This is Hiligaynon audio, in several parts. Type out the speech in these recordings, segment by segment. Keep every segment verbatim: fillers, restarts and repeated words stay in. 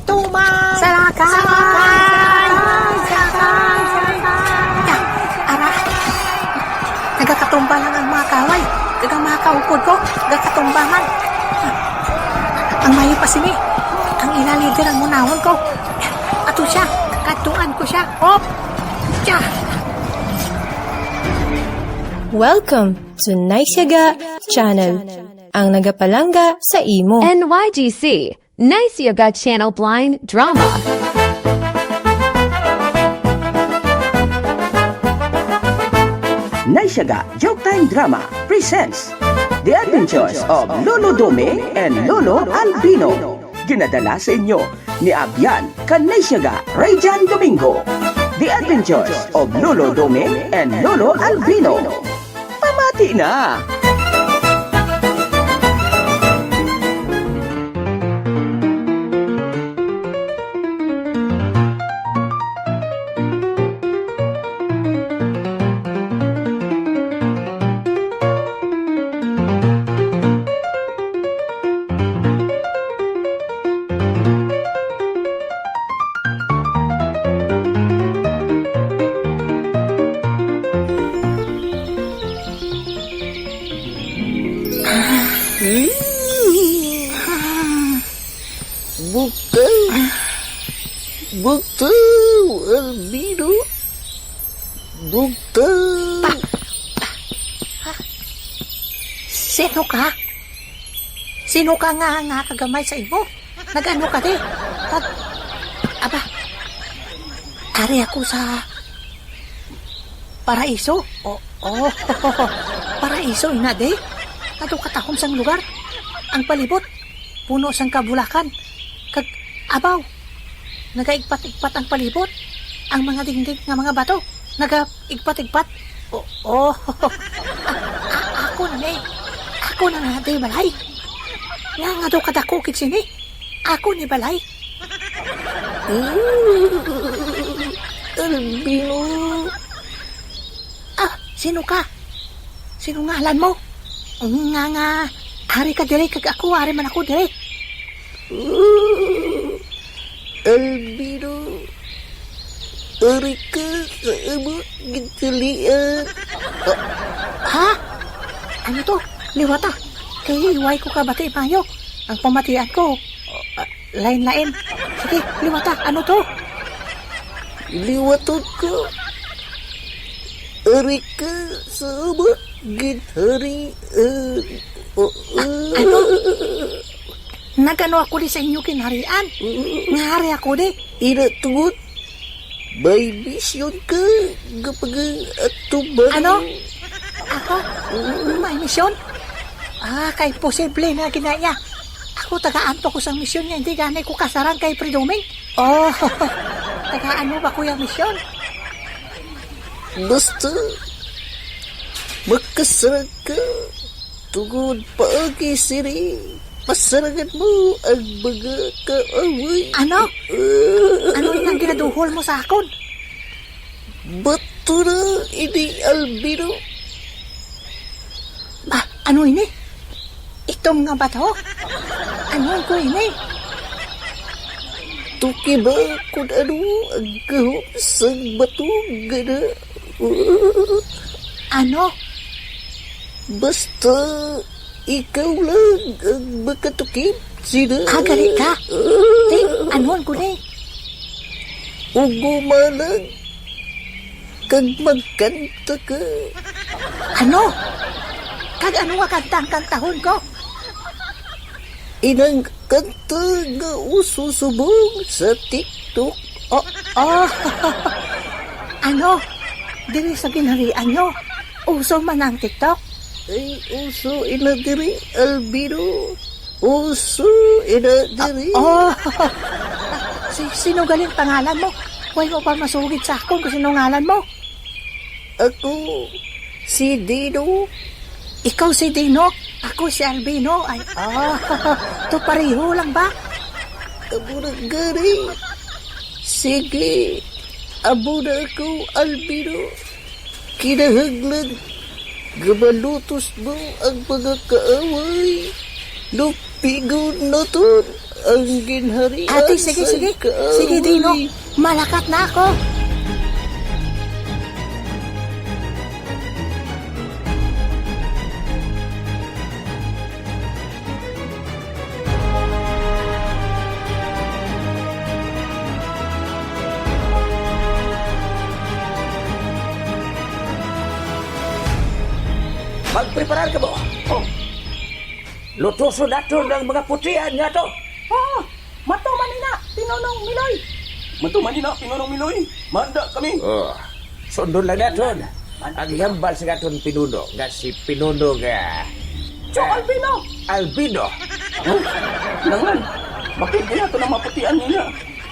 Tuman! Salakay! Salakay! Salakay! Salakay! Ya, ara. Nagakatumba lang ang mga kaway. Kag ang mga kaupod ko, nagakatumba man. Ang mayo pa sini, ang ila leader ang munahon ko. Ato siya, kadtuan ko siya. Hop! Ya! Welcome to Nice Yaga Channel, ang nagapalangga sa imo. N Y G C, Nice Yaga Channel Blind Drama. Nice Yaga Joke Time Drama presents The Adventures of Lolo Dome and Lolo Albino. Ginadala sa inyo ni Abian Kanesiaga Rayjan Domingo. The Adventures of Lolo Dome and Lolo Albino. Pamati na! Bugtaw! Bugtaw, Albino! Bugtaw! Pa-, ha? Sino ka? Sino ka nga, nga kagamay sa imo? Nag-ano ka di? Pag, aba, ari ako sa paraiso. O, o, paraiso ina di. Ato katahom sang lugar. Ang palibot, puno sang kabulakan. Kag, abaw, nagaigpat-igpat ang palibot. Ang mga dingding nga mga bato, nagaigpat-igpat. O, o, a-, a-, ako na ni. Ako na nga di balay. Nga, nga daw kadako gid sini. Ako ni balay. Albino. Ah, sino ka? Sino ngalan mo? Nga, nga, ari ka diri, kag ako, ari man ako diri. Albino. Ari ka sa amo ginharian. Ah, ha? Ano to? Liwata. Kay way ko kabati maayo. Ang pamatian ko, ah, lain-lain. Sige, liwata. Ano to? Liwaton ko. Ari ka sa amo ginharian. O, ano? Nagano ako di sa inyo ginharian? Nga hari ako di. Ina tungod may misyon ka nga pag-atubang. Ano? Ako? May misyon? Ah, kay posible na ginaya. Ako, tagaan pa ko sang misyon nga hindi gani ko kasarang kay Pre Doming. Oh, tagaan mo ba ko yang misyon? Basta makasarang ka, tungod paagi sini, pasarangan mo ang mga kaaway. Ano? Ah. Ano ini ang ginaduhol mo sa akon? Bato na ini, Albino. Ba, ano ini? Itom nga bato? Ano ko ini? Tuki ba kung ano ang gahom sang bato nga na? Ano? Basta ikaw lang ang makatukib sina. Ah, gani ka? Ti, anuon ko ni? Uguma lang kag magkanta ka. Ano? Kag ano nga kanta ang kantahon ko? Inang kanta nga uso subong sa TikTok. Oh, oh. Ano? Diri sa ginharian nyo, uso man ang TikTok? Ay, uso ina diri, Albino. Uso ina diri. Ah, oh. Si-, sino galing pangalan mo? Huwag mo pa masugid sa akon kung sino ngalan mo. Ako, si Dino. Ikaw si Dino? Ako si Albino. Ay, ah, to pareho lang ba? Amo na gani. Sige, amo na ako, Albino. Kinahanglan nga malutos mo ang mga kaaway. Look Pigon naton ang ginharian. Ate, sige, sa sige. Sige, Dino. Kaaway. Malakat na ako. Magpreparar kamo. Oh. Lutoson naton ang mga putian nga to. Oo, matuman ina, Pinunong Miloy. Matuman ina, Pinunong Miloy. Manda kami. Oh, sundon lang naton ang hambal sa aton pinuno, nga si Pinuno nga Cho Albino. Albino. Oh, nangan. Bakit kaya to na maputian nila?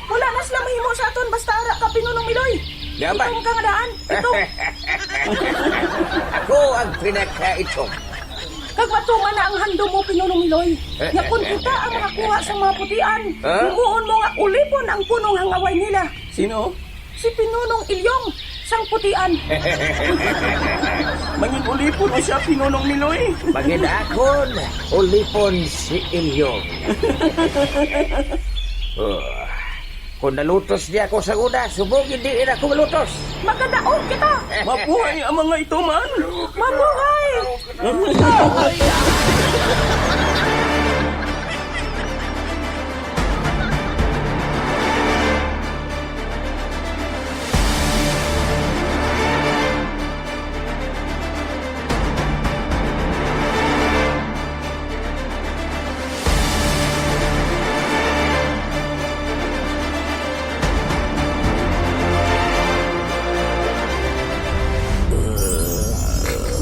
Wala na sila mahimo sa aton basta ara ka, Pinunong Miloy. Di ba? Itom ka nga daan. Itom. Ako ang pinakaitom. Kag matuman na ang handom mo, Pinunong Miloy. Nga kon kita ang makakuha sang mga putian, ah? Himuon mo nga ulipon ang punong hangaway nila. Sino? Si Pinunong Ilyong sang putian. Mangin ulipon mo siya, Pinunong Miloy. Mangin akon ulipon si Ilyong. Oh. Kung nalutos niya ako sa una, subong hindi na ako malutos. Magkadaog kita! Mabuhay ang mga ituman! Mabuhay!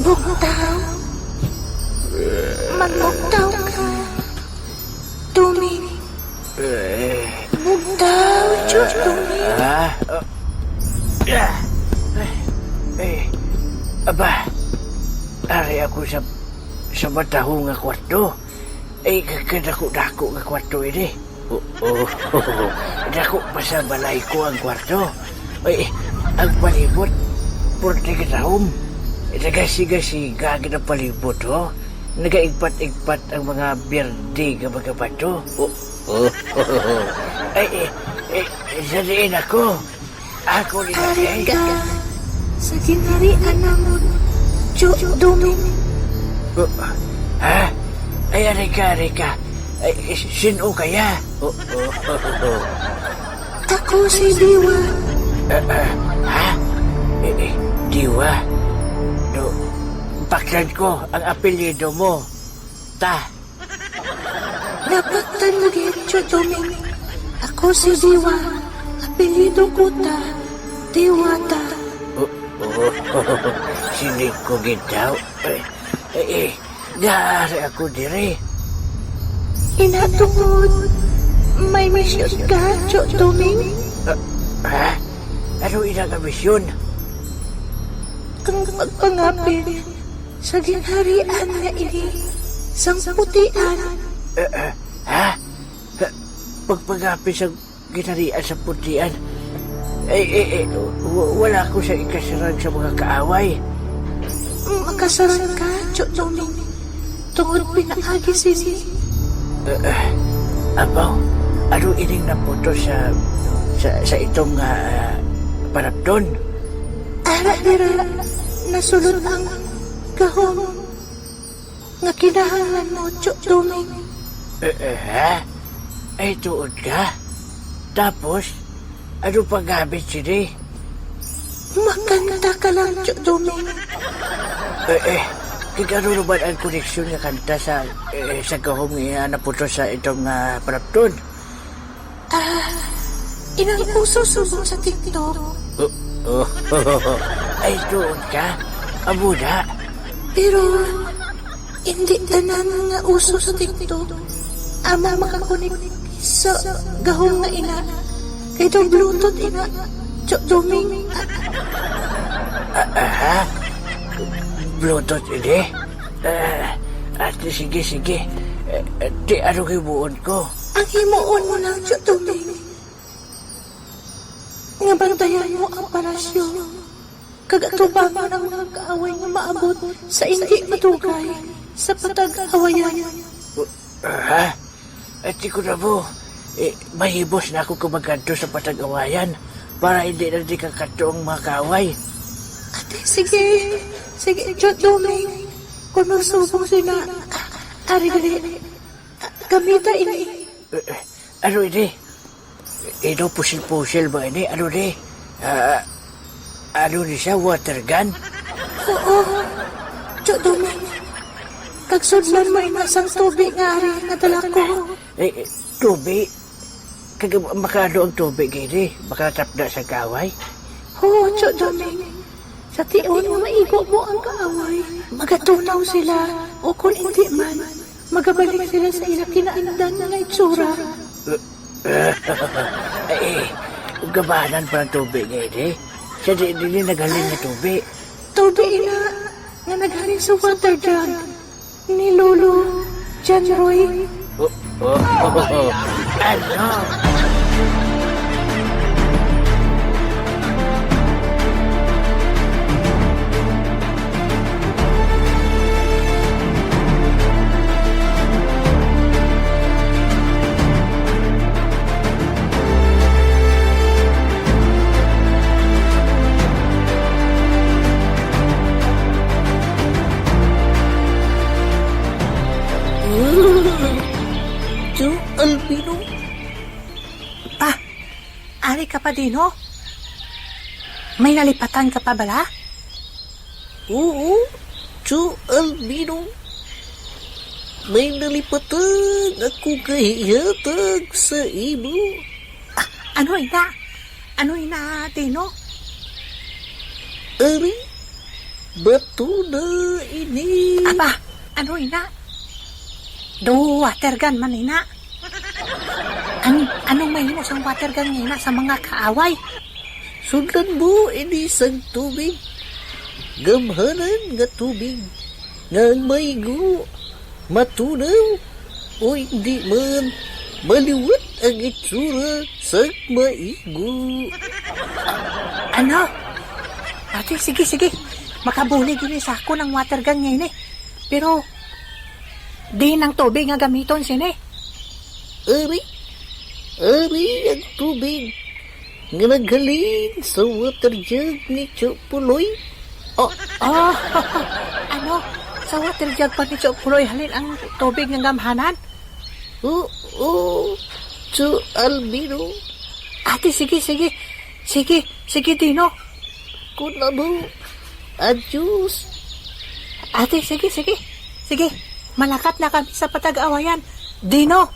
Bugtaw. Magbugtaw ka. Tuming. Eh. Bugtaw, Cho Tuming. Ah? Eh, eh, aba, ari ako sa, sa mataho nga kwarto. Ay, ka-, kadako-dako nga kwarto ini. Oo, dako pa sa balay ko ang kwarto. Ay, ang palibot, purti kitahom. Nagasiga-siga gid ang palibot, ho. Nagaigpat-igpat ang mga berde nga mga bato. Oo. Ay, eh, eh, sa diin ako? Ako ni Ari Tatay. Ka sa ginharian namon, Cho Tuming. Oh, ha? Ay, ari ka, ari ka. Ay, sin-o kaya? Oh, oh, oh, oh. Ako si Diwa. Ah, ah, ha? Eh, eh, Diwa? No, baklan ko ang apelyido mo. Ta. Napaktan mo gid, Cho Tuming. Ako si Diwa. Apelyido ko Ta. Diwata. Oh, oh, siling ko gid daw. Eh, eh, eh, gaari ako diri. Ina tungod may misyon ka, Cho Tuming. Ah, ha? Ano ina nga misyon? Ang pagpangapit sa ginharian nga ini sang putian. Eh, eh, ha? Ha? Pagpangapit sa ginharian sa putian? Eh, eh, eh, wa-, wala ko sa ikasarang sa mga kaaway. Makasarang ka, Cho Tuming. Tungod pinaagi sini. Eh, eh, abaw, ano ining naputos sa, sa, sa itom nga, ah, parabton? Ara dira nasulod ang gahom nga kinahanglan mo, Cho Tuming. Eh, eh, ha? Ay, tuod ka? Tapos, ano pa gamit sini? Makanta ka lang, Cho Tuming. Eh, eh, kag ano naman ang koneksyon nga kanta sa, eh, sa gahom nga naputos sa itom nga parabton? Ah, inang uso subong sa TikTok. Oh, oh, ay, tuod ka? Amo na? Pero, hindi tanan nga uso sa TikTok amo makakonek sa gahom nga ina. Kay daw Bluetooth ina, Cho Tuming. Ah, ah, ha? Bluetooth ini? Ah, ate, sige, sige. Eh, eh, di ano himuon ko? Ang himuon mo lang, Cho Tuming, nga bantayan mo ang palasyo, kag atubangon ang mga kaaway nga maabot sa indi madugay sa patag-awayan. Wa-, Ha? Ati ko na mo. Eh, mahibos na ako kung magkadto sa patag-awayan para hindi na di kakadto ang mga kaaway. Ate, sige. Sige, Tiyot Doming. Kung magsubong sila, ari dali. Gamita ini. Eh, eh, ano ini? Ino pusil-pusil ba ini? Ano ni? Ah, ano ni siya? Water gun? Oo. Tiyot Doming. Kag sudlan mo ina sang tubig nga ari nga dala ko. Eh, eh, tubig? Kag makaano ang tubig ini? Makatapda sa kaaway? Oo, Tiyot Doming. Sa tion nga maigo mo ang kaaway, magatunaw sila, o kon hindi man, magabalik sila sa ila kinaandan nga itsura. Eh, gabanan pa ang tubig nga ini. Sa di, di, di naghalin nga tubig. Tubig ina nga naghalin sa water jug ni Lolo John Roy. Oh, oh, oh, oh. Ano? Tiyot Albino? Pa, ari ka pa, Dino? May nalipatan ka pa bala? Oo, Tiyot Albino. May nalipatan ako nga ihatag sa imo. Ah, ano ina? Ano ina, Dino? Ari, bato na ini. Aba, ano ina? Do water gun man ina. An anong mahimo sang water gun nga ina sa mga kaaway? Sudlan mo ini sang tubig. Gamhanan nga tubig nga ang maigo matunaw, o hindi man, maliwat ang itsura sang maigo. Ano? Ate, sige, sige. Makabulig ini sa akon ang water gun nga ini. Pero, diin ang tubig nga gamiton sini? Ari, ari ang tubig nga naghalin sa water jug ni Tiyot Puloy. Oh, oh, ano? Sa water jug pa ni Tiyot Puloy halin ang tubig nga gamhanan? Oo, Tiyot Albino. Ate, sige, sige. Sige, sige, Dino. Kun amo, adios. Ate, sige, sige. Sige, malakat na kami sa patag-awayan. Dino!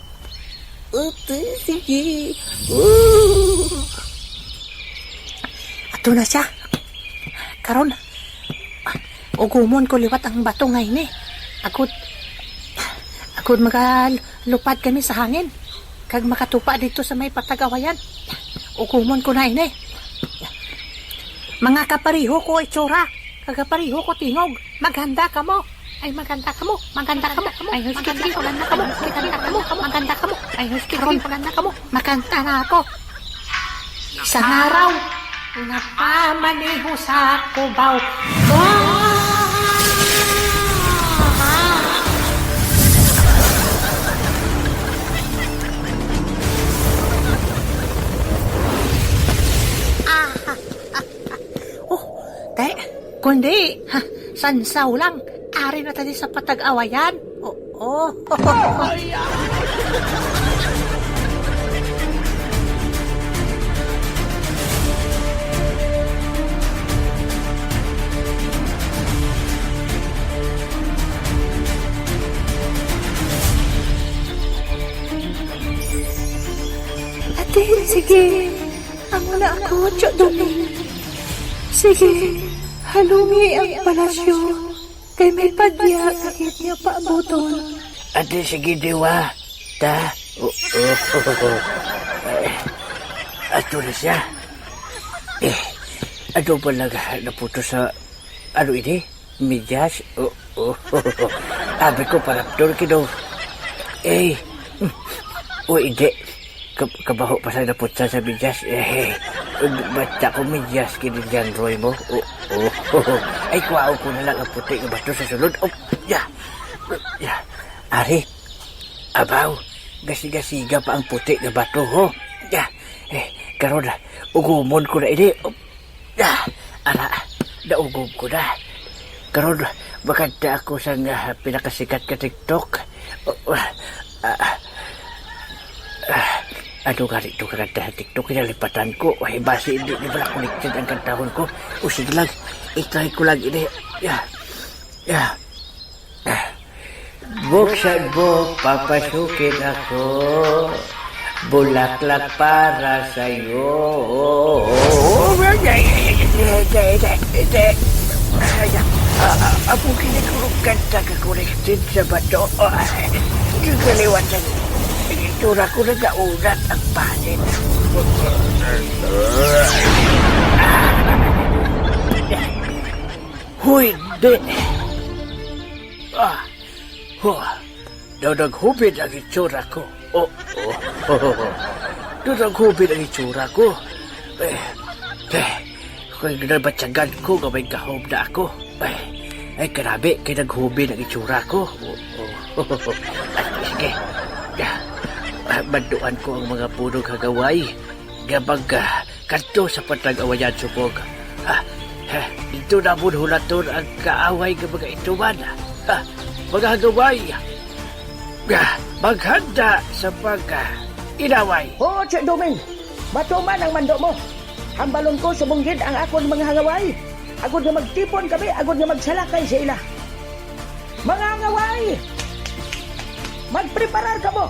Ate, sige. Woo! Ato na siya. Karon, ugumon ko liwat ang bato nga ini. Agod, agod magalupad kami sa hangin. Kag makatupa dito sa may patag-awayan. Ugumon ko na ini. Mga kapareho ko itsura, kag kapareho ko tingog. Maghanda kamo. Ay, maghanda kamo. Maghanda kamo. Ay, sige, sige, maghanda kamo. Maghanda kamo. Maghanda kamo. Ay, sige, sige, maghanda kamo. Makanta na ako. Isang araw, nakamaneho sa Cubao. Ah! Ah! Oh, te, kundi, ha, sansaw lang. Ari na tayo sa patag-awayan. Oh, oh. Ate, sige. Amo na ako, Tiyot Doming. Sige, halungi ang palasyo, kay may padya ka gid nga paabuton. Ate, sige, Diwa. Ta? Oo. Eh, ato na siya. Eh, ano ba lang naputos sa, ano ini? Medyas? Oo. Abi ko, paraptor kino. Eh, o, hindi. Kab-, kabaho pa sa naputsa sa medyas. Eh, basta ko medyas, kini John Roy mo. Oo. Ay, kuhaon ko na lang ang puti nga bato sa sulod. Oh, ya. Ya. Ari. Abaw, gasiga-siga pa ang puti nga bato, ho. Ah, eh, karon, ugumon ko na ini. Ah, ara, naugom ko na. Karon, makanta ako sang, ah, pinakasikat nga TikTok. Oh, ah, ah, ah, ano gani to kakanta sa TikTok? Kinalipatan ko. Ay, basi hindi ni pala connected ang kantahon ko. O, sige lang, i-try ko lang ini. Ah, ah. Buksan mo, papasukin ako. Bulaklak para sa'yo. Ah, ah, amo gid ang kanta nga connected sa bato. Nagaliwatan. Tura ko na naunat ang panit. Huy, di. Ah, huh. Daw naghubid ang itsura ko. Oh, oh. Daw naghubid ang itsura ko. Eh, eh, kung nabatyagan ko nga may gahom na ako. Ay, ay, grabe, kay naghubid ang itsura ko. Oh, oh. Ay, sige. Ah, ah, banduan ko ang mga punong hangaway nga mag, ah, kadto sa patag-awayan subong. Ah, ah, dito namon hulaton ang kaaway nga mga ituman. Ah, mga hangaway. Ah, maghanda sa pag, ah, inaway. Oo, Che Doming. Matuman ang mando mo. Hambalon ko subong gid ang akon mga hangaway. Agod nga magtipon kami, agod nga magsalakay sa ila. Mga hangaway! Magpreparar kamo!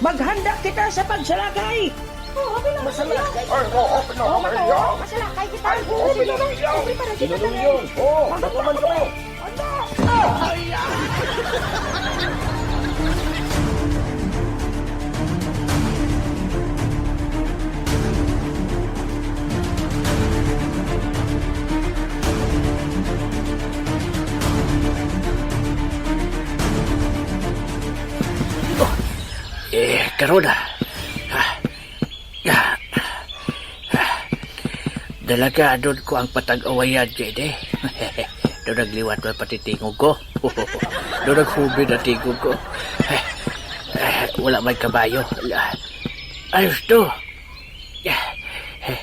Maghanda kita sa pagsalakay! Oh, okay lang. Masalakay. Ay, oo, okay lang. Oh, maka-, masalakay kita. Ay, oo, sige, sige, sige. Magprepara kita. Sige, sige. Oh, magprepara kita. Ano? Ay, ah. Oh, eh, karon na. Ah, ah, ah. Dalaga, adun ko ang patag-awayan, J D. Doon nagliwat ang patitingog ko. Doon naghubid ang tingog ko. Eh, eh, wala may kabayo. Ayos to. Ah, eh,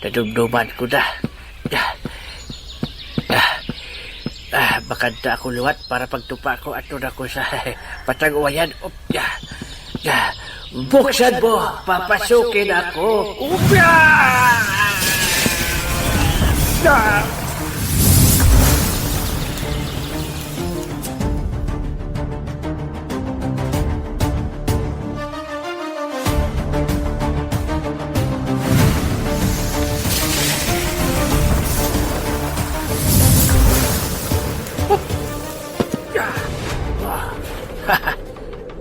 nadumduman ko na. Ah, ah, ah, makanta ako liwat para pagtupa ko ato na ko sa patag-awayan. Op, ah, ah, buksan mo, papasukin ako. Upya! Ah!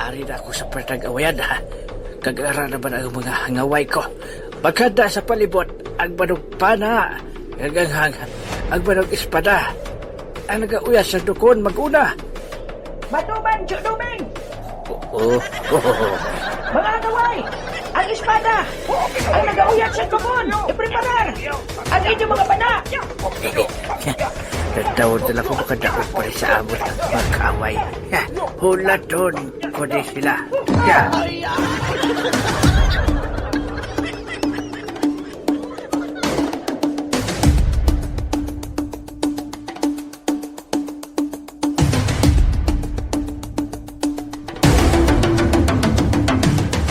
Ari na ako sa patag-awayan, ha? Kag ara naman ang mga hangaway ko. Maghanda sa palibot ang manugpana, kag ang, ang, ang manug-espada. Ang nagauyas sa dukon, mag-una. Matuman, Tio Doming! Oo. Mga hangaway, ang espada! Ang nagauyas sa dukon, ipreparar! Ang inyong mga bana! Nagtawag nila ko makadaog pa rin sa amon ang mga kaaway. Ha, hulaton ko di sila. Ha.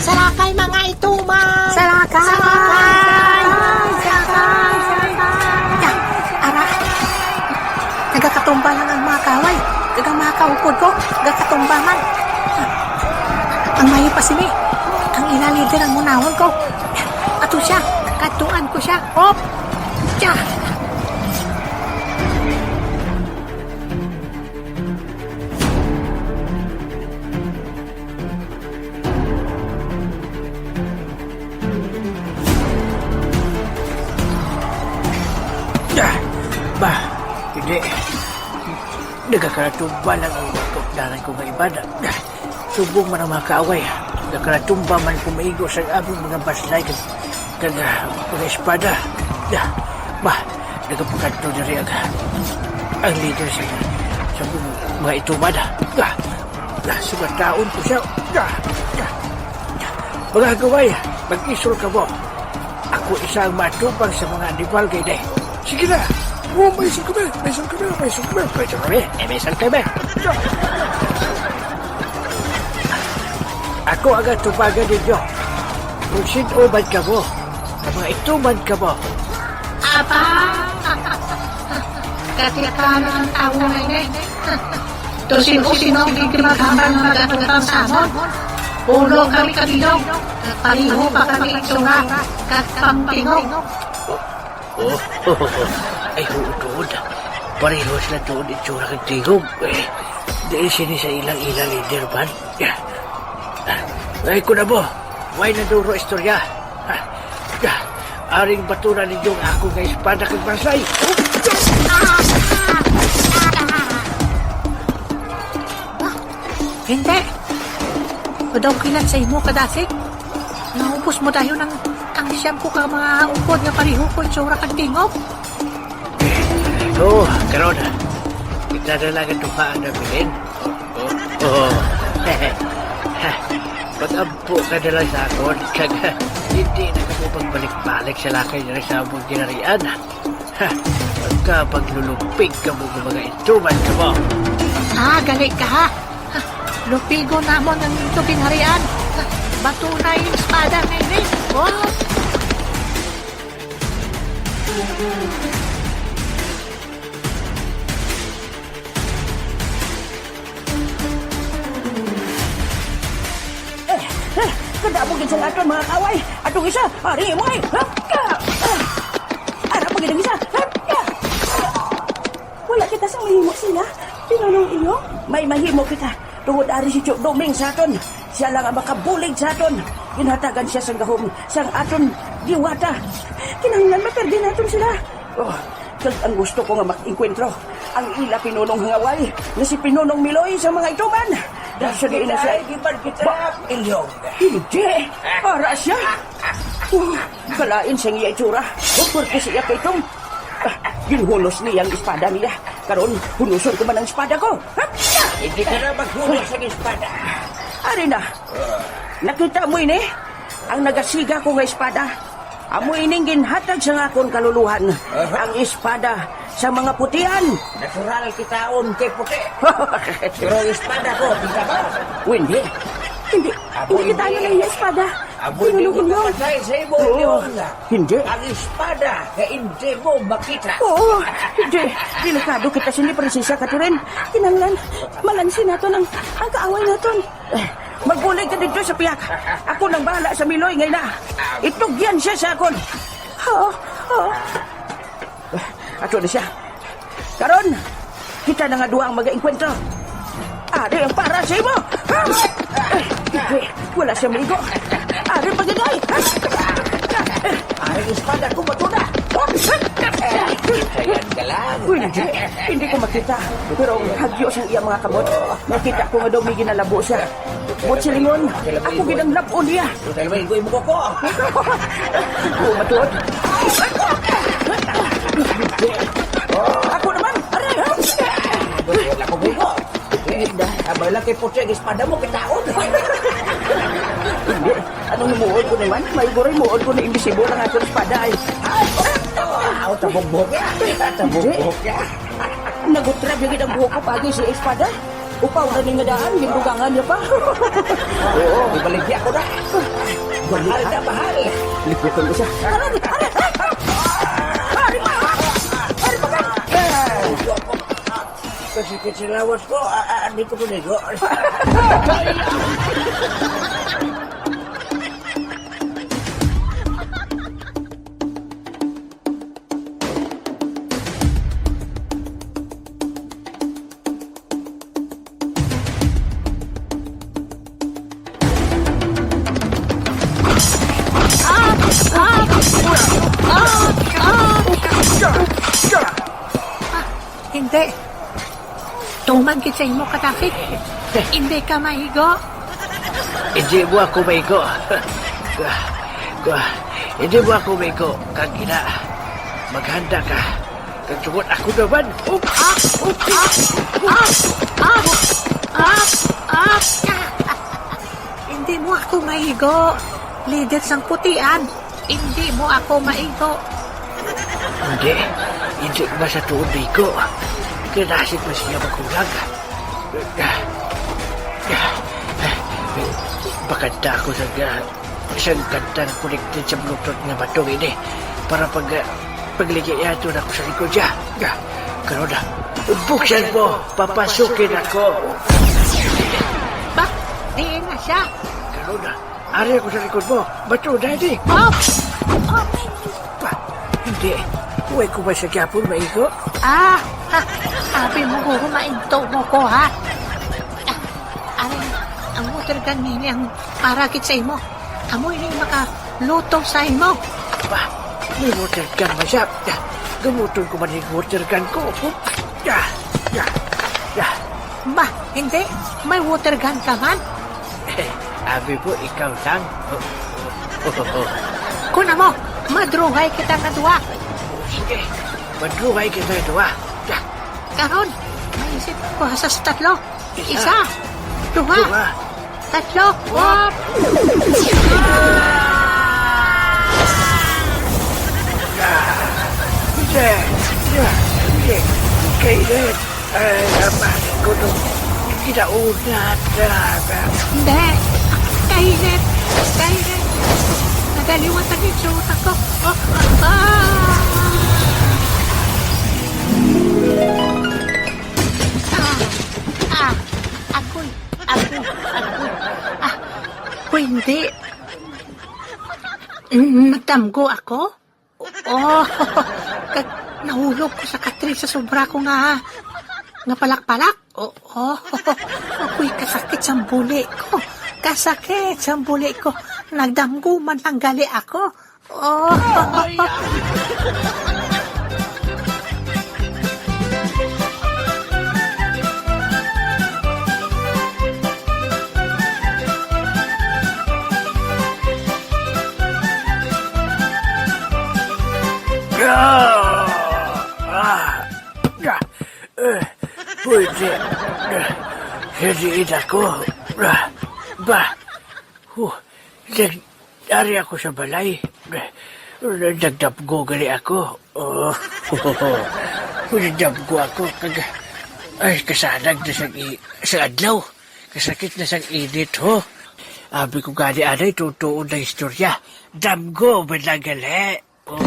Salakay, mga ituman! Salakay! Salakay! Salakay! Salakay! Ara, nagakatumba lang ang mga kaway. Kag ang mga kaupod ko, nagakatumba man. Ang mayo pa sini, ang ila leader ang munahon ko. Ato siya, katuan ko siya. Op! Siya! Ah, ba, hindi. Nagakaratumba lang ang mga kaupdanan ko nga iba na. Subong man ang mga kaaway, nagakaratumba man kung maigo sa aming mga baslay kag, kag, ah, mga espada. Ah, ba, nagapakadto diri ang, ang leader sa, sa mga ituman. Ah, ah, sugataon ko siya. Mga kaway, mag-isol kamo. Ako isa ang matubang sa mga animal kay day. Sige na. Oh, may isol kami, may isol kami, may isol kami, may isol kami. Eh, may isol kami. Ako ang atubangan ninyo. Kung sino man kamo, ang mga ituman kamo. Apa? Katiakan ang tawo nga ini. Kung sino-sino ang hindi maghambal nga mag-atubang sa amon, pulo kami ka bilog. Pareho pa kami itsura kag pangtingog. Oh, ay, huod, huod. Pareho sila tuod itsura kag tingog. Eh, di sini sa ilang-ilang leader man. Ay, kunabo, way naduro istorya. Aring baturan ninyo nga ako nga espada kag bansay. Hindi. Padaw kilat sa imo, kadasig. Naubos mo dayon ang, ang siyam ko ka mga upod nga pareho ko itsura kag tingog. Oh, karon, kita na lang ang duha ang nabilin. Oh, oh. Pag-ampo ka na lang sa akon, kag hindi na kamo pagbalik-balik sa lakay diri sa among ginharian. Ha, pagka paglulupig kamo nga mga instrument kamo. Ah, gali ka, ha? Ha, lupigon namon ang ito ginharian. Ha, batunay ang espada nga ini. Oh! Eh, eh, kadamo gid sang aton mga kaway. Atong isa, ari mo ay. Hap, ka! Ah, ara pa gid ang isa. Hap, ka! Wala kita sang mahimo sila. Pinunong iyo. May mahimo kita. Tungod ari si Tio Doming sa aton. Siya lang ang makabulig sa aton. Ginhatagan siya sang gahom sang aton diwata. Kinahanglan maperde naton sila. Oh, kag ang gusto ko nga makaengkwentro ang ila pinunong hangaway nga si Pinunong Miloy sa mga ituman. Dahil sa diin na siya. Ay, di ba kita Ba- ilyong? Hindi. Para siya. Oh, kalain sa iya itsura. Purke siya kay Tom. Ah, ginhunos niya ang espada niya. Karon, hunuson ko man ang espada ko. Hindi ka na maghunos ang espada. Ari na. Nakita mo ini? Ang nagasiga ko nga espada. Amo ining ginhatag sa akon kaluluhan. Aha. Ang espada sa mga putian. Natural kitaon kay puti. Pero ang espada ko, kita ba? O, hindi. Hindi. Amo, hindi kita hindi. Ano na yung espada. Amo, hindi mo kapatay sa imo, Oo. Leon. Hindi. Ang espada nga hindi mo makita. Oo, hindi. Delikado kita sini, Prinsesa Catherine. Kinahanglan, malansi naton ang, ang kaaway naton. Eh, magbulig ka dito sa piyak. Ako nang bahala sa Miloy ngay na. Itugyan siya sa akon. Oo, oo. Ato na siya. Karon, kita na nga duha ang mag-enkwentro. Ari ang para sa imo. Ay, wala siya maigo. Ari pa gid, ay. Ari ang espada ko, matuna. Ayan ka lang. Uy, hindi. Hindi ko makita. Pero ang hagyo sa iya mga kamot. Nakita ko nga daw may ginalabo siya. Buot silingon, ako gid ang lab-on niya. Dahil may igoy mo ko. Oo, matuod. Ako naman, aray! Wala ko buko. Abay lang kay Puti, ang espada mo, kitaon. Hindi. Anong himuon ko naman? May guray muon ko na imbisibo lang akong espada ay. Aw, tabugbog ya. Tabugbog ya. Nagutrab lagi ang buhok ko pagi sa espada. Upaw na ning nga daan, gindugangan niya pa. Oo, ibaligya ko na. Mahal na mahal. Libukan ko siya. Aray, aray, aray! Aray, ma! Aray, ma! Kasi kasi lawas ko, ah, ah, hindi ko punigo. Ah, hindi. Tuman gid sa imo, Katapik. Hindi ka maigo. Hindi mo ako maigo. Hindi mo ako maigo. Kag ina, maghanda ka. Kag tungod ako naman. Up, up, up, up, up, up, up. Di mo ako maigo. Leader sang putian. Hindi mo ako maigo. Hindi. Hindi ba sa tuod maigo? Kinahanglan pa siya maghulag. Bakanta ako sa ga-, sa kanta nga connected sa Bluetooth nga bato ini para pag, ah, pagligay ato na ko sa likod siya. Ah, karon na. Buksan mo, papasukin ako. Ba, diin na siya? Karon na. Ari ako sa likod mo. Bato na ini. Oops! Oops! Ba, hindi. Huwag ko ba sa gyapon maigo? Ah, ah, abi mo ko, humainto mo ko, ha? Ah, ari, ang water gun nini ang para gid sa imo. Amo ini makaluto sa imo. Ba, may water gun man siya. Ah, gamuton ko man yung water gun ko. Ah, ah, ah. Ba, hindi. May water gun ka man? Abi mo, ikaw lang. Kuna mo, madrugay kita nga duwa. Sige, madrugay kita nga duwa. Karon, may isip ko sa tatlo. Isa. Isa, duha, duha, tatlo. Wa-, hindi, hindi, hindi. Kailan? Ay, amay ko, no. Ginaunat na. Hindi. Kainit. Kainit. Nagaliwat ang itsura ko. Ah, ah, ah. Ah, ah, agoy, agoy, agoy. Ah, Wendy. Mm, nagdamgo ako? Oh, kag nahulog ko sa katre sa sobra ko nga, nga palakpalak. Oh, oh, ako'y kasakit sang buli ko. Kasakit sang buli ko. Nagdamgo man lang gali ako. Oh. Ah! Ah! Ah! Eh, pwede. Eh, hindi ako. Ah! Ba? Huh, nag-, ari ako sa balay. Eh, nagdamgo gali ako. Oh, nagdamgo ako. Kag, ay, kasanag na sang i-, sa adlaw. Kasakit na sang init, ho. Abi ko gani, anay, totoo na istorya. Damgo, man lang gali. Oh.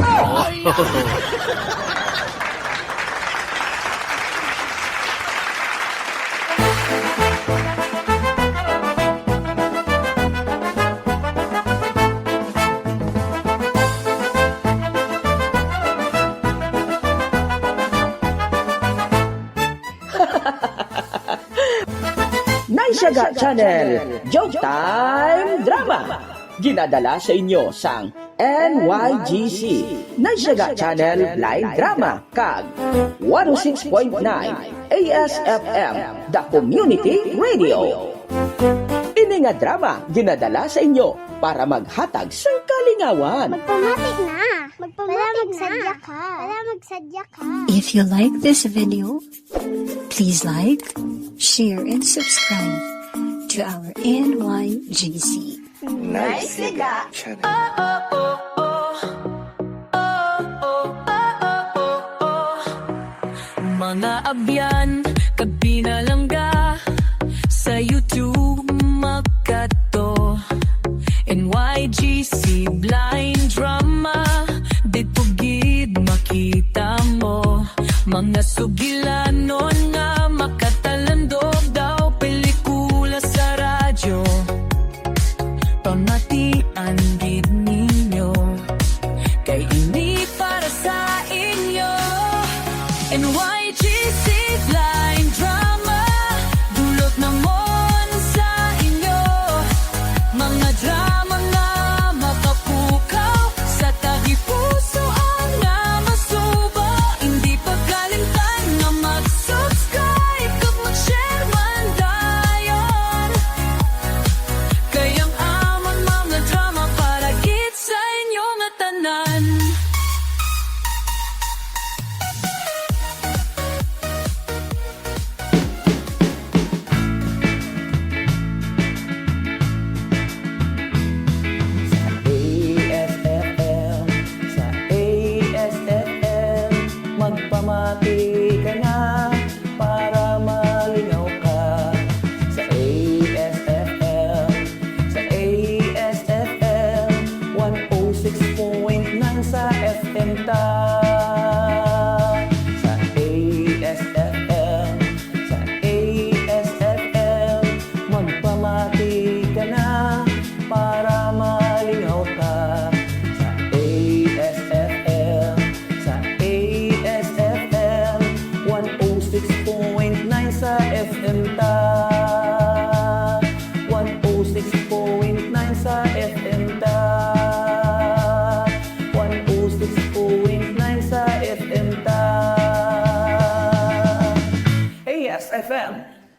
Naisyaga Channel, Joke Time Drama. Ginadala sa inyo sang N Y G C, Naisyaga Channel Blind Drama, kag one oh six point nine A S F M, The Community Radio. Ini nga drama ginadala sa inyo para maghatag sang kalingawan. Magpamati na. Magpamati na. Wala magsadya ka. Wala magsadya ka. If you like this video, please like, share, and subscribe to our N Y G C. Nice Liga Channel. Mga abyan kag pinalangga, sa YouTube makadto. N Y G C Blind Drama, didto gid makita mo. Mga sugilanon nga makatalandog daw pelikula sa radyo. Pamatian gid ninyo, kay ini para sa inyo. N Y G C Blind Drama, dulot namon sa inyo. Mga drama nga makapukaw sa tagipusoan nga masuba. Indi pagkalimtan nga mag-subscribe kag mag-share man dayon. Kay ang amon mga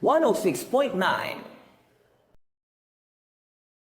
one oh six point nine.